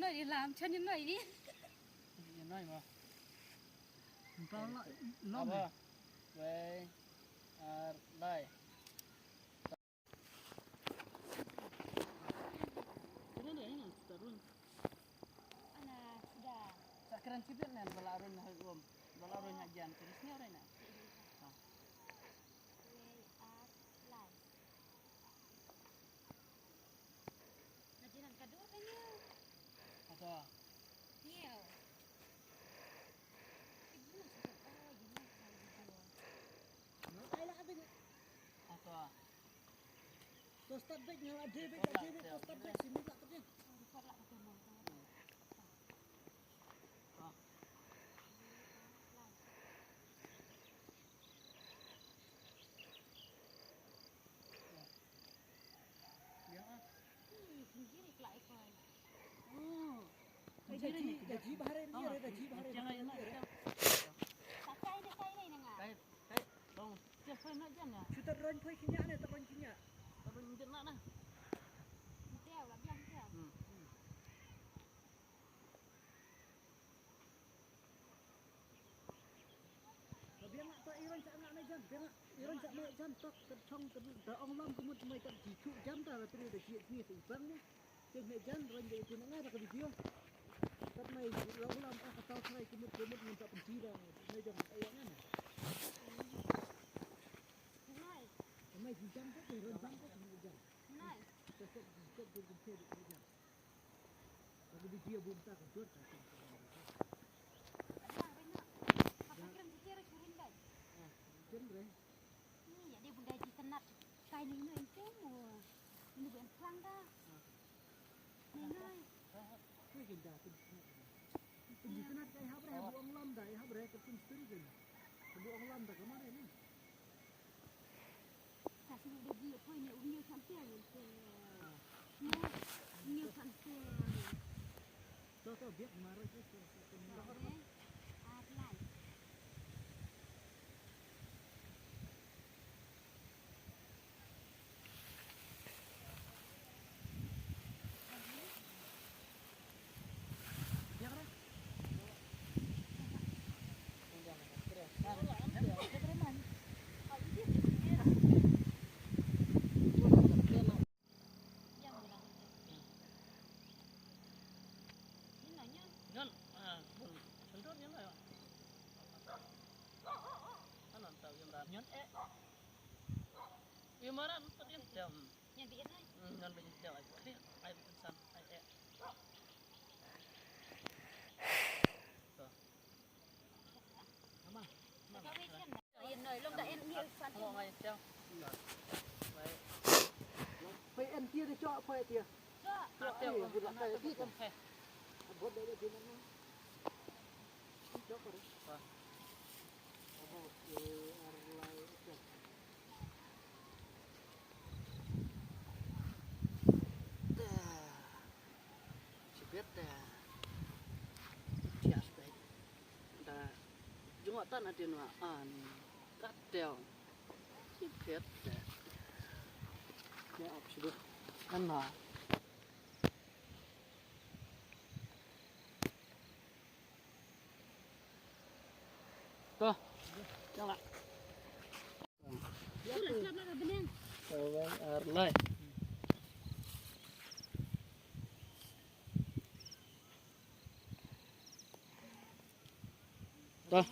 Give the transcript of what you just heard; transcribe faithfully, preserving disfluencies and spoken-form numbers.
Lam chan ïa noi ni. Ïa noi mo. Ba la, long. Aba. Wei. Ar lai. Kren deh, ini sudah run. Ana sudah. Sa kren sibit nen, ba la run ha um, ba la run ha jan, terus ni orang nak. Wei ar lai. Ngaji nan ka dur ka ñiew. Ata. Ñiew. Ka ñiew sa ka, oh, ñiew ka ñiew. Ai la ka ñiew. Ata. To start back, ñiew la dei back, la dei back, to start back, sini la ka ñiew. Record la ka ñiew. Ah. Chuta roin phoi kynñah ne, ta roin kynñah. Ta roin kynñah na. Ka biang ah, to i roin sa nga ne jan, biang ah, i roin sa nga jan, to ka chong ka da ong lam ka mut mai ka ji chu jan ta, la tri da ji ni sa i bang ni. Te ne jan roin da i tin nga da ka video. Kat mai la ong lam ah, ka tau trai ka mut ka mut ngan ta pynti da ne jan ai nga ne. Mai ji jan ta, roin jan ta, ne jan. Ka set ji set ji jan. Ka video bun ta ka jot ta. Ken re. Ni ya de bun da ji tenat. Kai ni no en kem mo. Ni ben plang da. Ni no. Ni ken da tu. Tu ji tenat kai hab re, bu ong lam da, hab re ka tu tu ken. Bu ong lam da ka ma re ni. Sa sini da ji poi ni u ñiew sampe ni. Ñiew, ñiew sampe. To to biak mara ke to. Ar lai. Ngan, ah, bun sendor ngan, ah. Anan tau ngan dah ngan, eh. Wi maran tu dia jam. Ngan bi nai. Hmm, ngan bi jam ai. Ai, ai, ai, ai. Chibet te. Chias te. Da jungwa tan adin wa an. Kat teo. Chibet te. Ne op chibet. Kan na. To. Jangan. Ar lai. To.